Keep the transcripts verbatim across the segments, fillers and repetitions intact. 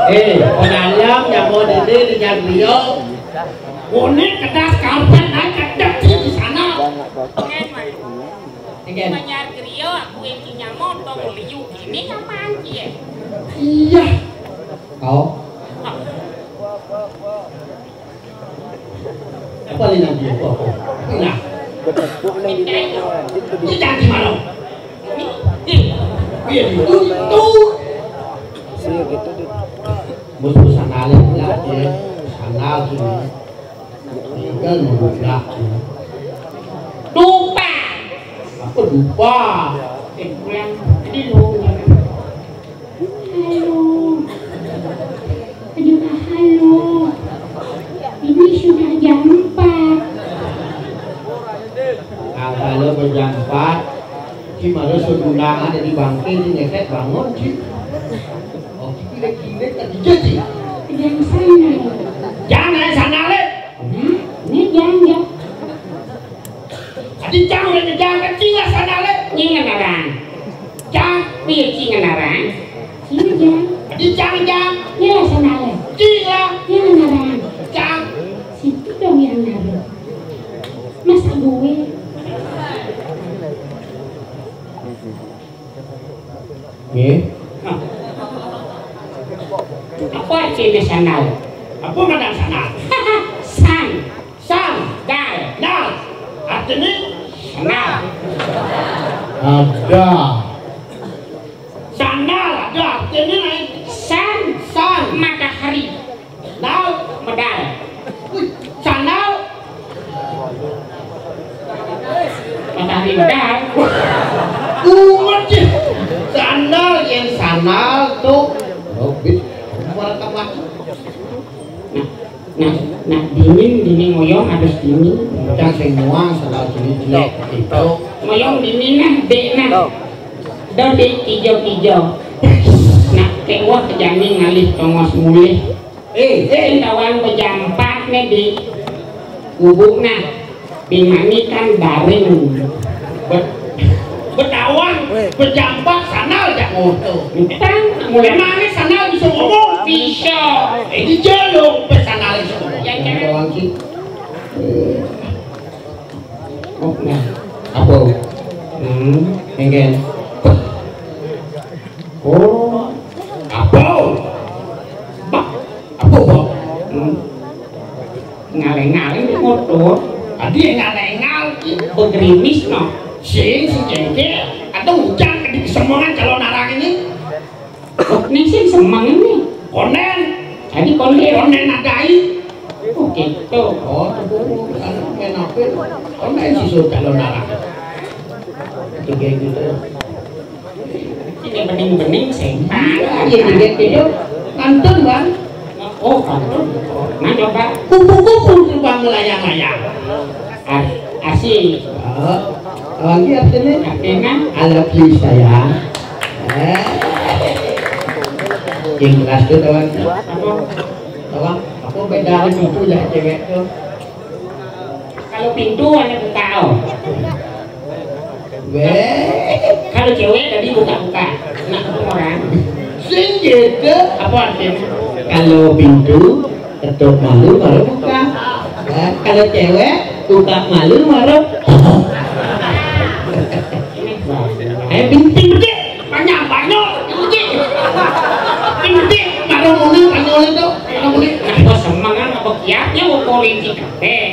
Eh, pengalam yang mau dede dengan beliau. Unik kedas karpet naik kedas di sana. Oke, Mas. Oke. Manyar griya aku iki nyamot to liyu kene kapan ki ya? Iya. Kau. Apa ni nanti apa apa? Nah. Kita di mana? Iya, itu, itu. Musuh sandal ya, ya. Sandal sini. Tinggal membuka. Dupa. Apa dupa? Eh, pulang. Jadi lu. Halo. Aduh, halo. Ini sudah jam empat. Kalau jam empat, ki mara segundahan dadi bangke, di ngetek bangun, Ci. Oh, ki kira-kira tadi jadi. Jam sana. Jangan sana, Le. Hmm? Ini jam, jam. Adi jang udah jang kecil lah sana, Le. Ini ngarang. Jang. Piye ci ngenarang? Sini, Jang. Adi jang, jang. Nyela sandale. Ci lah. Nyela ngenarang. Jang. Situ dong yang naruh. Masa gue? Nggih. Apa artine sandal? Apa makna sandal? San. San. Dal. Dal. Artine? Sandal. Ada. Sandal ada artine naik. San. San. Matahari. Sandal. Medal. Wih, sandal. Matahari medal. Umat sih. Sandal yang sandal tuh. Robit. Warna tempat. Nah, nah, nah, dingin, dingin ngoyong harus dingin. Udah semua sandal sini jelek itu. Ngoyong dingin nah, dek nah. Dodek kijo-kijo. Nak kewah kejami ngalih tongos mulih. Eh, eh, tawang pejampat ne di gubuk nah. Bing mani kan daring. Bet-, betawang pejampat sandal jak moto. Entang, mulai mana sandal bisa ngomong? Bisa. Eh, di jalur pe sandal bisa ngomong. Ya, jangan. Betawang ki. Oh, nah. Apa? Hmm, engken. Oh, apa? Bak, apa, Bak? Hmm. Ngaleng-ngaleng di motor. Adi ngaleng-ngaleng. Begerimis, no. Sing, sing jengke. Ada hujan di kesemongan kalau narang ini. Ning sing semeng ini. Konden. Jadi konden. Konden adai. Oh, gitu. Oh, tuh, anu, main apa? Konden sih sudah lo narang. Tiga gitu. Ini bening-bening setan. Iya, tiga gitu. Pantun, Bang. Oh, pantun. Nah, coba. Kupu-kupu terbang melayang-layang. Ar-, asik. Oh, lagi artinya? Artinya? I love you, sayang. Eh. Yang keras tuh, kawan. Apa? Kawan, apa beda itu ya cewek tuh? Kalau pintu ada buka, oh. Weh. Kalau cewek tadi buka-buka. Nah, orang. Sing gitu. Apa artinya? Kalau pintu ketok malu baru buka. Ya, kalau cewek buka malu baru. Ini, eh, bintik gede. Banyak, banyak. Bintik. Bintik. Baru muni, baru muni tuh. Baru muni. Nah, bos semangat apa kiatnya mau polisi kabeh.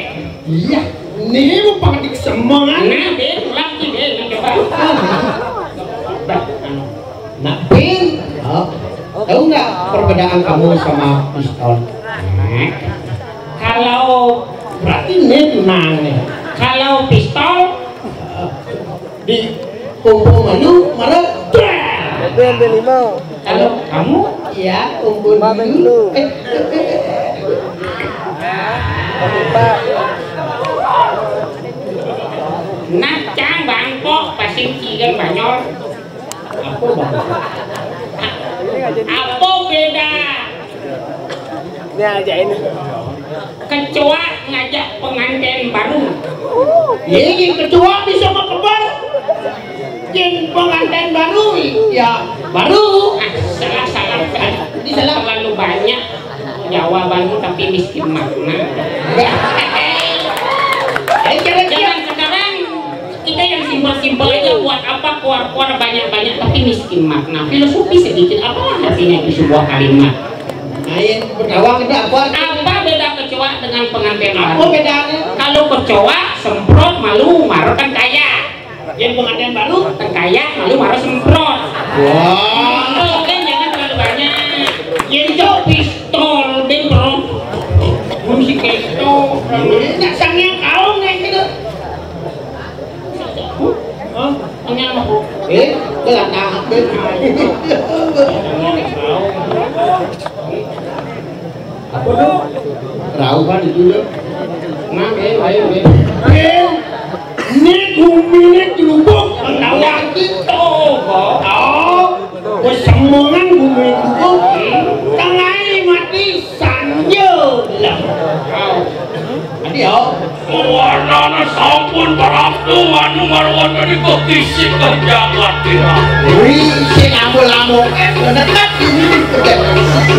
Iya, ini mau pakai semangat. Nah, Ben, ulang lagi, Ben, coba. Ah. Nah, Ben, oh, tahu nggak perbedaan kamu sama pistol? Nah, kalau berarti ini tunang nih. Kalau pistol di kumpul malu, marah. Tapi ambil lima. Kalau kamu? Iya, kumpul malu. Lima malu. Eh, eh, eh. Tapi, Pak. Nah, cang bangkok, pasing cigan banyol. Apa bangkok? Apa beda? Ini aja ini. Kecoa ngajak pengantin baru. Iya, kecoa bisa makebar. Yang pengantin baru, ya baru. Ah, salah, salah, salah. Ini salah. Terlalu banyak jawabanmu tapi miskin makna. Eh, kira-kira. Jangan sekarang. Kita yang simpel-simpel aja, buat apa keluar-keluar banyak-banyak tapi miskin makna? Filosofi sedikit, apa artinya itu sebuah kalimat? Nah, yang pertama kita apa? Apa beda kecoa dengan pengantin baru? Apa bedanya? Kalau kecoa semprot malu marah kan kaya. Yang pengantin baru kan kaya malu marah semprot. Wah. Oke, jangan terlalu banyak. Yang jauh pistol, bro. Musik kayak itu. Ini sange kau nih gitu. Hah? Ini apa? Eh, gelatahan deh. Apa tuh? Rauhan itu loh. Nah, eh, ayo, eh. Eh, ini gumi ini gelubuk. Tahu lagi tuh, kok. Oh. Wis semongan bumi kuku, tengahe mati sanjung. Lah. Adi yo. Warnane sampun terang anu marwantane kok kisik kang jagat ira. Wih, sing ambu-ambu, eh, bener kan ini pedet.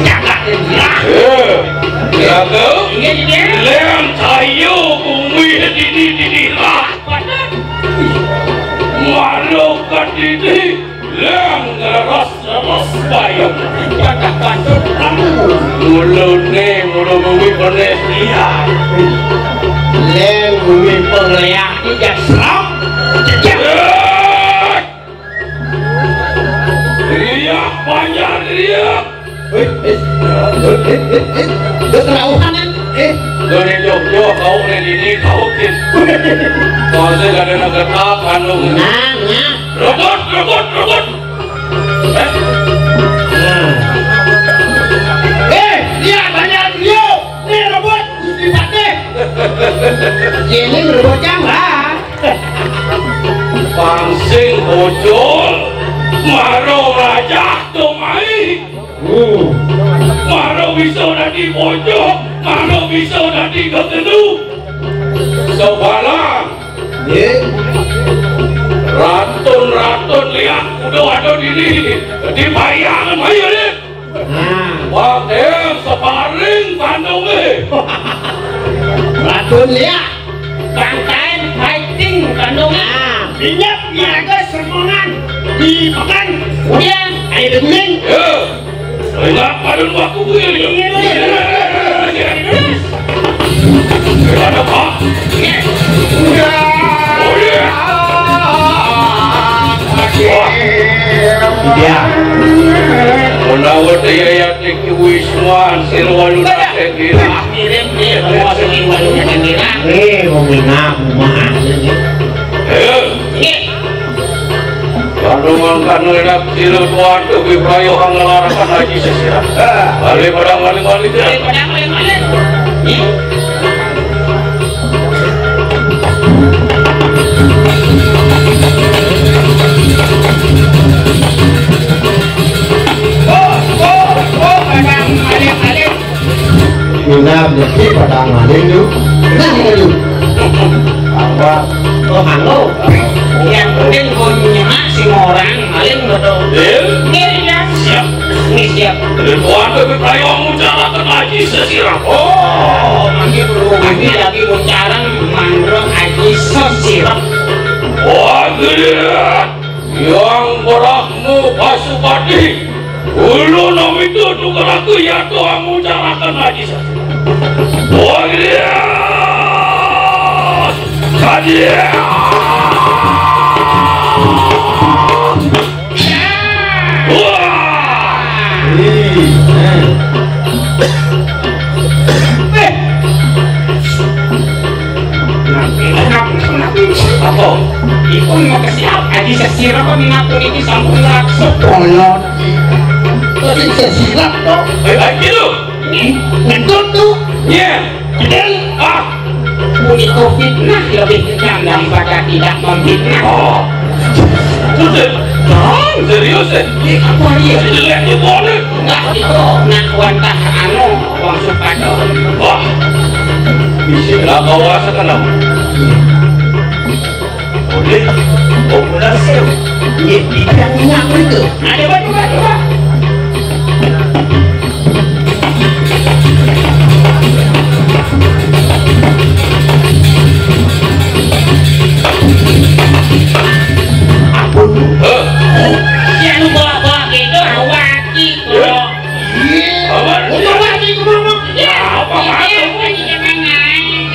Jagat ira. Eh, ya tuh. Iya, iya. Leng kayu bumi dini-dini lah. Maruk kedidi. Leng leres-leres bayem. Cacah kantut kamu. Mulune, mulu bumi penesian. Leng bumi pengliak tiga seram. Cecek. Riak, banyak riak. Wis, wis. Wis, wis, wis, wis. Wis kerauhan, eh. Lho, ning Jogja, kau ning ini, kau kin. Kau sih gak ada nang getah, anu. Nah, nah. Rebut, rebut, rebut. Eh? Nah. Eh, dia banyak dia. Nih, rebut, Gusti Patih. Ini rebut jambang. Pangsing bocor, maro rajah domai. Hmm. Maro bisa dadi bocor, maro bisa dadi gegenu. Sebalang. Nggih. Ratun-ratun liak kudu ada diri. Di bayangan ayo, Dik. Nah. Pakai separing kandungnya. Ratun liak. Bangkain fighting kandungnya. Nah. Minyak niaga sermongan di pekan. Udah, ayo dengerin. Ya. Enggak pada waktu gue ini. Iya, iya, iya. Ada, Pak. Iya. Udah. Oh, iya. Iya. Nawat iya yatik wisman sirwalu nate kiri. Mirip nih, kalau masuk iwan nate kiri. Eh, mau minap, mau. Eh. Nggih. Kandungan kanu enak sira tuan tuwi prayo ngelarakan haji sesira. Balik padang balik balik. Balik padang balik balik. Oh, oh, oh, padang balik balik. Minab niki padang maling yuk. Nah, ini yuk. Apa? Oh, halo. Yang penting punya si orang maling betul. Iya. Iya, iya. Siap. Ini siap. Dari tuan tapi kayak ngucarakan haji sesirah. Oh, nanti perlu lagi lagi ngucaran mandro haji sesirah. Wah, gede. Yang berahmu Pasupati. Ulun om itu tukar aku ya tuh amu carakan haji sesirah. Wah, gede. Haji. Wah. Ih, eh. Eh. Nabi, nabi, nabi. Apa? Ipun mau ke siap? Haji sesirah kok minapun iki sampun raksuk. Kolot. Kok sing sesirah kok? Eh, eh, gitu. Ih, ngentut tuh. Iya. Kecil. Ah. Punika fitnah lebih kejam daripada tidak memfitnah. Oh. Serius, eh? Iya, apa iya? Jelek nih, boleh. Enggak, itu nak wantah anu, wong supados. Wah. Bisa lah kau rasakan apa? Boleh. Oh, berhasil. Iya, tidak minyak itu. Ada apa, coba, coba? Apa? Hah? Ya, lu bawa-bawa gitu, awaki, kok. Iya. Apa? Lu bawa gitu, ngomong. Iya. Apa? Iya, apa?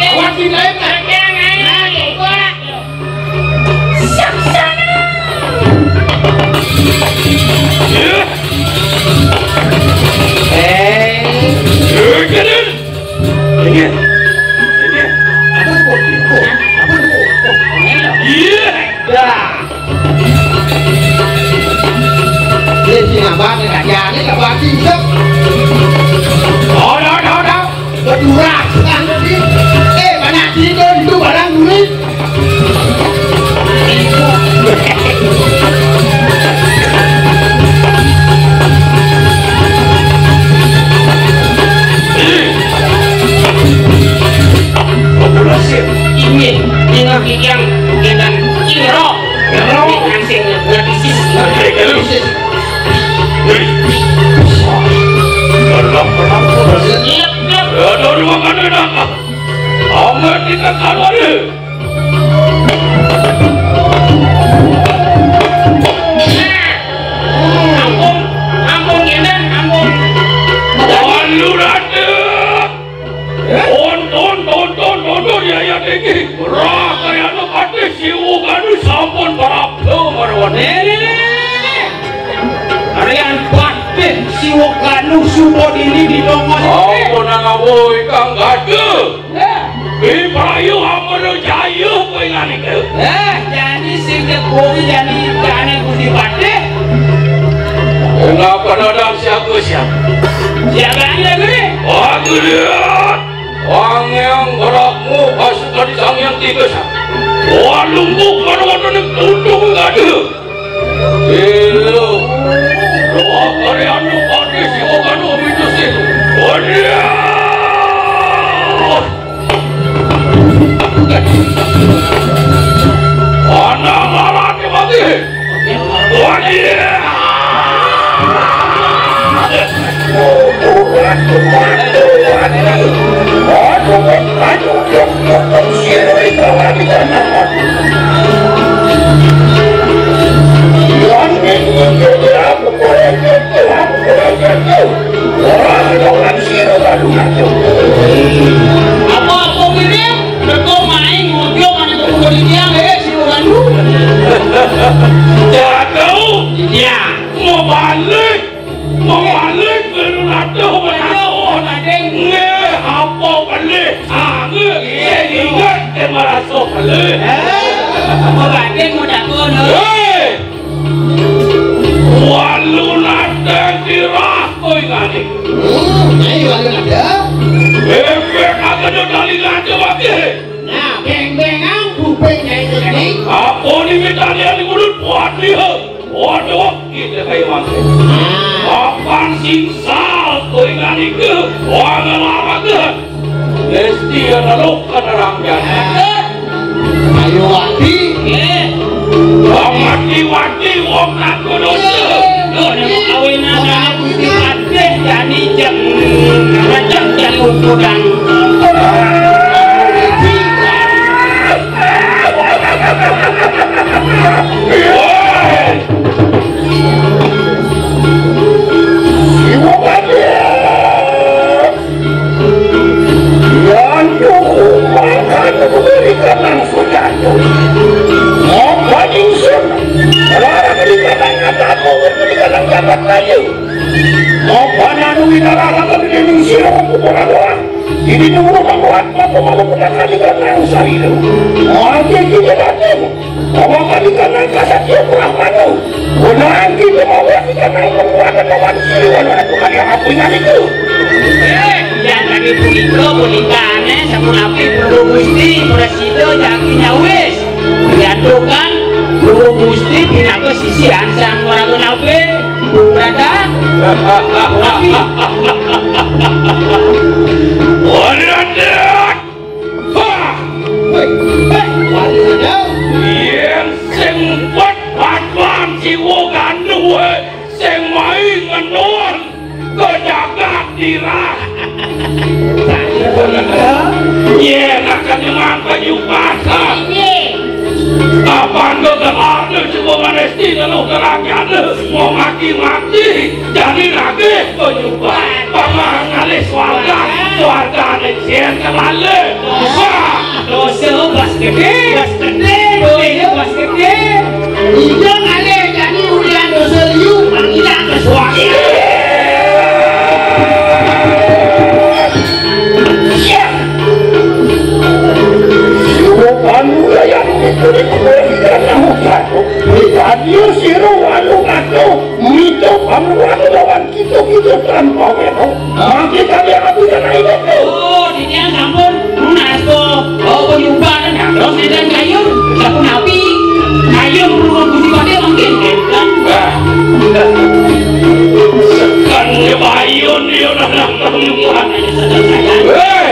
Awaki lain, kan? Jangan. Nah, coba. Saksana. Eh. Ini. Ini. Apa tuh? Apa tuh? Iya. Dah. Dia sih nambah nih, nggak jadi, nggak bagi, Sep. Oh, no, no, no. Berdurah, kan, tadi. Eh, banyak tidur, itu barang duit. Populasi. Inggih, inggih, yang, yang, yang, Ngerti sih. Ngerti sih. Dalam perang. Iya, iya. Ada ruangan enak. Amat kita kalah deh. Ampun, ampun, Indan, ampun. Aduh, Raden. Tonton, tonton, tonton, ya, ya, tinggi. Raka yang patih siwuk anu sampun prapta marwan. Nih, nih, nih, nih. Aryan patih siwuk anu suba dini di tongos. Apa nang awoi kang gadu? Nah. Di prayu amara jaya kowe nganike. Nah, jadi sing kuwi jadi jane Gusti Patih. Kenapa nadang siapa siapa? Siapa yang gede? Aku lihat. Wangiang berakmu pasukan Sang Hyang Tiga Sak. Walungku karo wonten ing tundung gadu. Lho. Roh kare anu pati siwa kanu mitus. Waduh. Ana marane mati. Apa-apa gini, teko main ngojok ane teko di tiang, eh, si Wandu. Jatuh. Iya. Mau balik. Mawalik Walu Nada menawa. Nggih, apa pelih? Angge, sing inget, eh, merasa pelih. Eh, apa Raden mau takon, eh? Hei! Walu Nada dirah, kowe ngene. Hmm, Nyai Walu Nada. Bebek aja dali ngaco wae. Nah, beng-bengan bubeng Nyai Seni. Apa ni mitani ali mulut buat lihat? Waduh, kita kayak mangke. Ah. Kapan sing sal kowe ngene ke? Wah, ngelarang ke. Lesti ya lalu kenerang jana. Ayo, Wati. Eh. Wong mati-mati, wong tak kudu. Lho, nek kawinan anak putih kabeh jani jeng. Rejek jani ukuran. Yan hukuman memberikan langsung jatuh. Apa ningsun? Larang dikatakan kamu memberikan jabat kayu. Apa nanu ina larang lebih ningsir kuburan orang. Ini nunggu membuat apa mau menggunakan ikan yang sarilu. Oke, kita datang. Kawakan ikan yang kasat dia kurang manu. Gunakan kita mau ikan yang menggunakan lawan siliwan anak bukan yang aku ingat itu. Eh, yang tadi punika, punikane, sampun apik, Prabu Gusti, prasida, jagi nyawis. Diantukan, Prabu Gusti, pinaka sisihan sang waraga nabe, Prabu Brata. Tapi. Waduh, Hah! Woi, hei, wali ada. Yen sing empat Batman Siwa Ganduh, eh, sing mai ngenun ke jagat dirah. Yen akan nyemang penyupasan. Iya. Kapan ke gelar tu cuba manesti lalu gerakan tu mau mati-mati. Jani lagi penyubat. Paman ngalih swarga. Swarga ning sien kebalik. Wah. Dosa bas gede. Bas gede. Dosa bas gede. Iya ngalih jani ulian dosa liu. Mangida ke swarga. Iya. Siwa Ganduh yang ditulis dan nahu jatuh. Brigadir Siro Walu Nado. Mito pamruan lawan kita-kita tanpa weno. Mangke kami aku dan ayo. Oh, dinian sampun lunas to. Oh, penyumbang. Terus edan kayun. Sampun api. Kayun perlu budi pada mungkin. Kan? Wah. Sekan ya bayun dia udah nak penyumbang. Eh.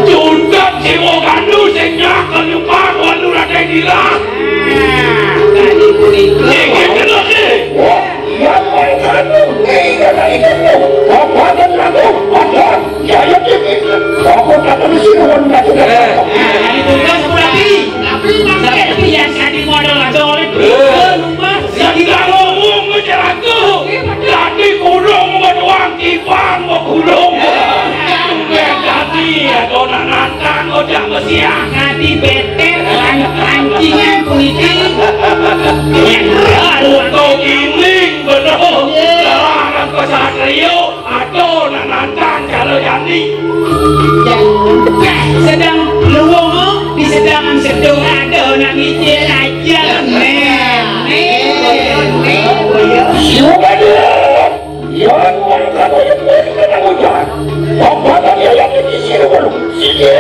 Tuntet Siwa Ganduh sing nyakel nyumpah Walu Raden Dirah. Ah, kali punika. Iki kena iki. Wah, iya, Walu Ganduh. Iya, iya, iya. Apa ada lagu? Ada. Ya, ya, ya, ya. Aku tak terus sih, Wan, tak terus. Eh, ah, kali punika seperti. Tapi, tapi, tapi, ya, tadi modal aja oleh. Eh. Lupa. Sing ngomong aja aku. Dadi gunung doang kibang gulung. Tumben dadi ada nantang ojak besian. Dadi beter lan pancingan puniki. Yen baru untuk ining bener. Iya. Larang pesatrio. Aduh, nak nantang kalau jani. Ya. Sedang luwung di sedang sedung ada nak ngicil aja. Nih, nih, nih, nih. Siapa dia? Yang mengatakan yang mengatakan hujan. Apa tadi yang di sini belum? Sini.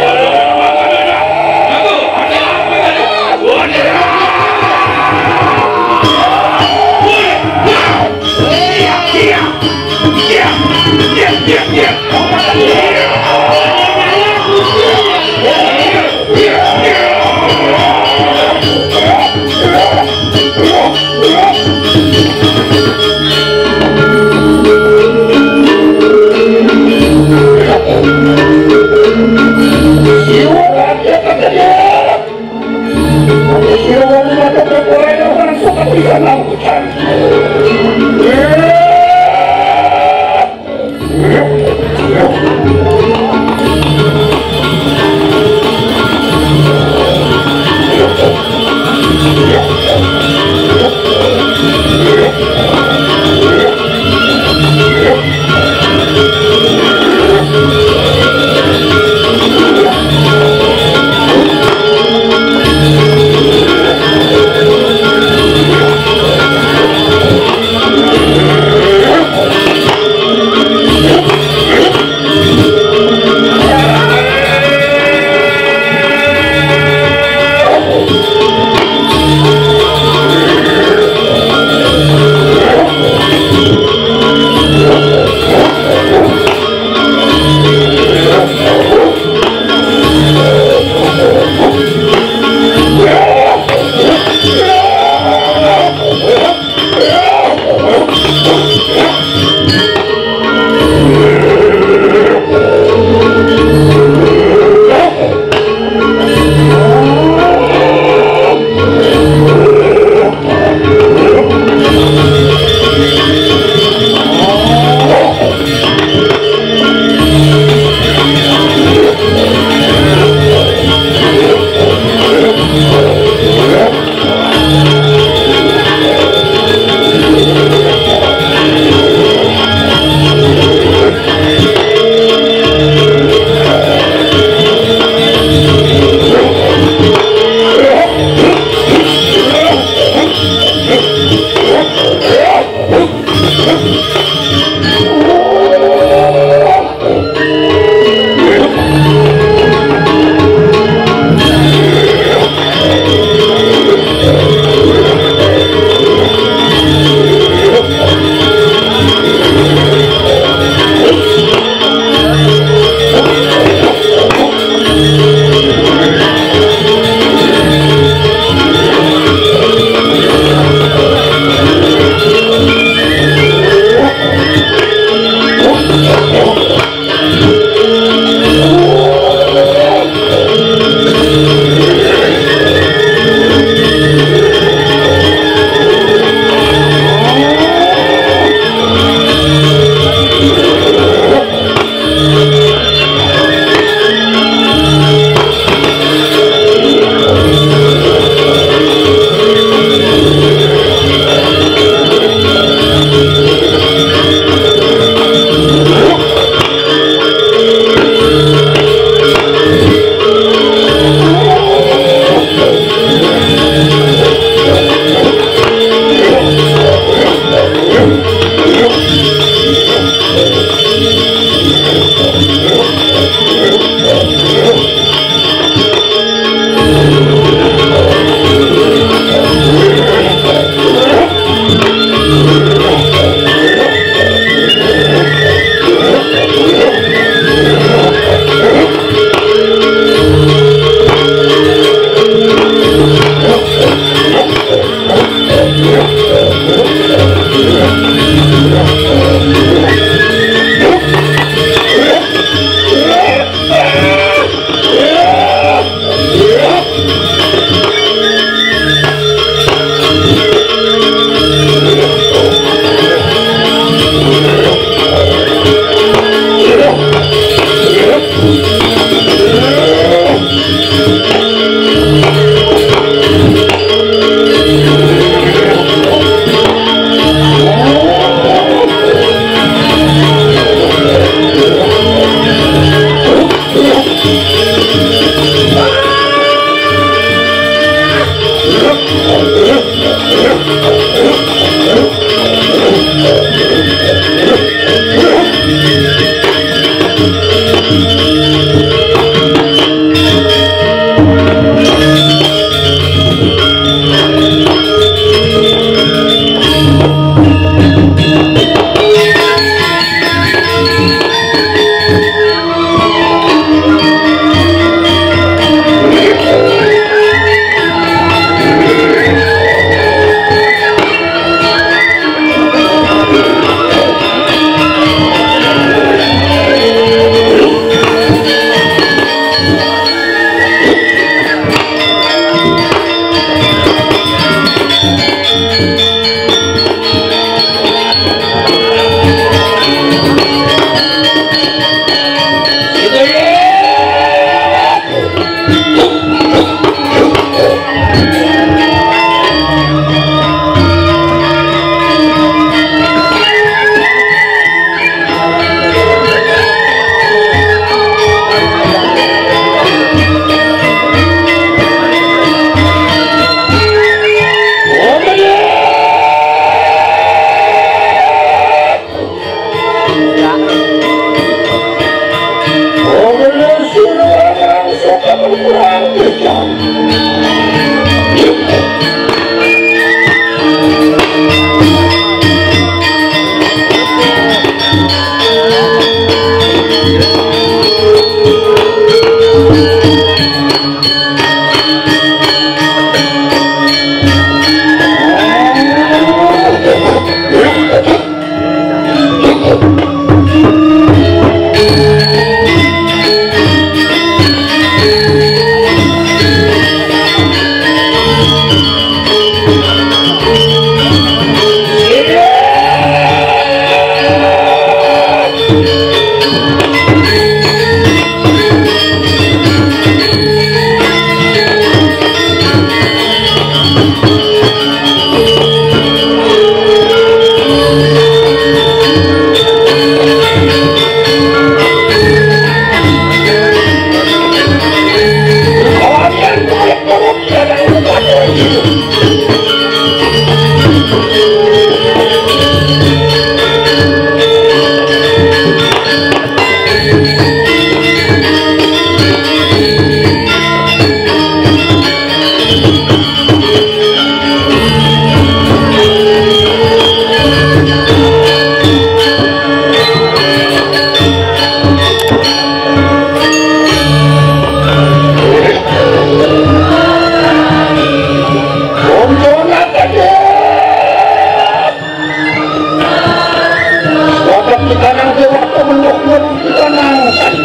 Watak di kanang dewa pemendok di kanang sari.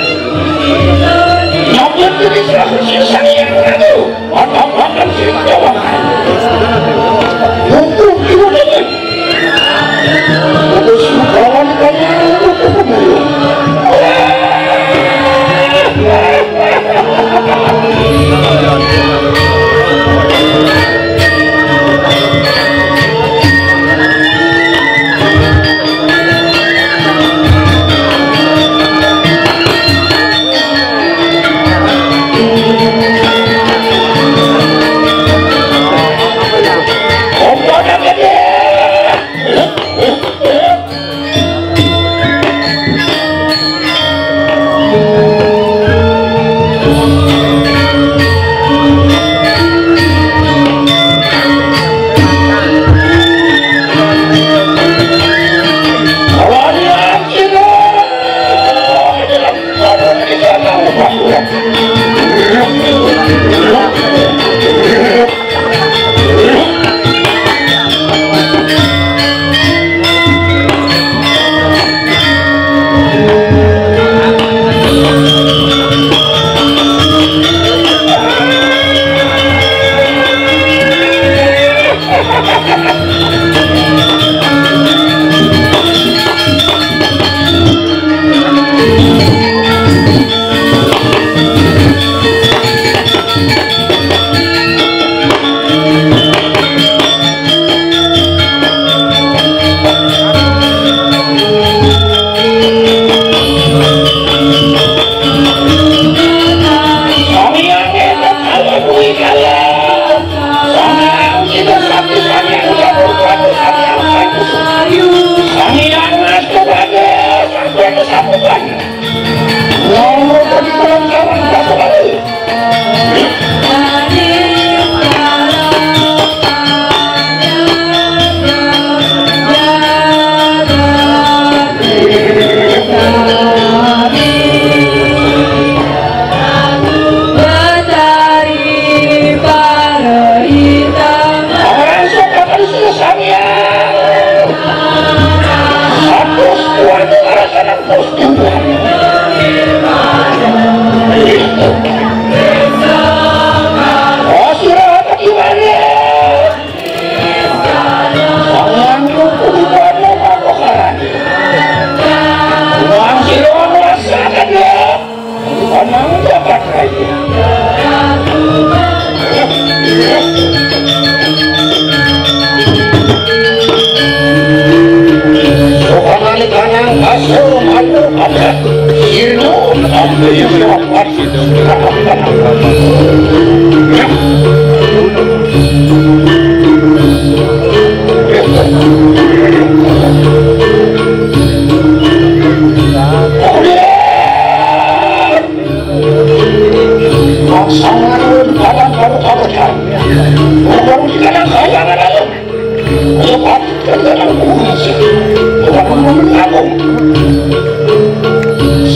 Namun diri seratus sisang yang lalu, watak-watak sing jawaban. Hukum ibu dengan. Terus kawan kami hukum pemulung.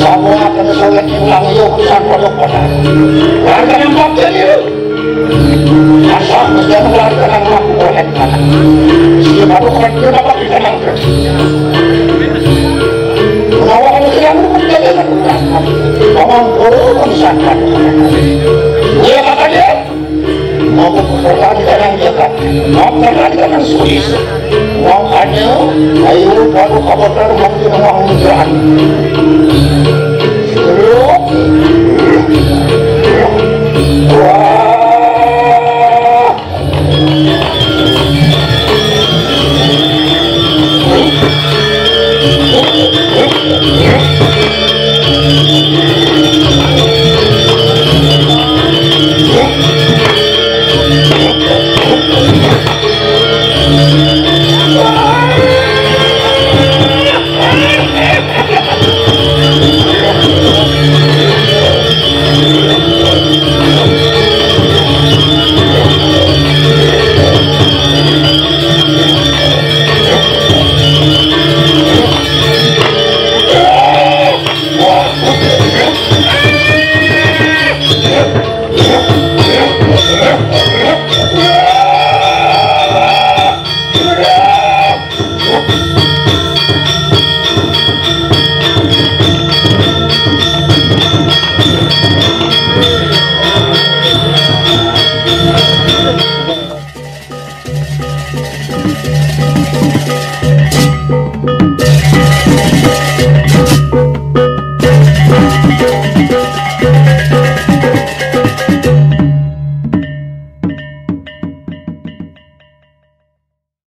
Semua akan sangat hilang, yuk, sang kodok kodok. Warga yang bakti ini, asal mesti warga yang mampu oleh tanah. Siapa tuh kan dia dapat di tanah. Menawarkan siang itu menjadi lepas. Ngomong guru pun sangat. Dia kata dia, mau berkorban di tanah dia kan. Mau berkorban di tanah Swiss. Mau kan Ayo, ayo, baru kabar dari Bang Jin, Bang Jin.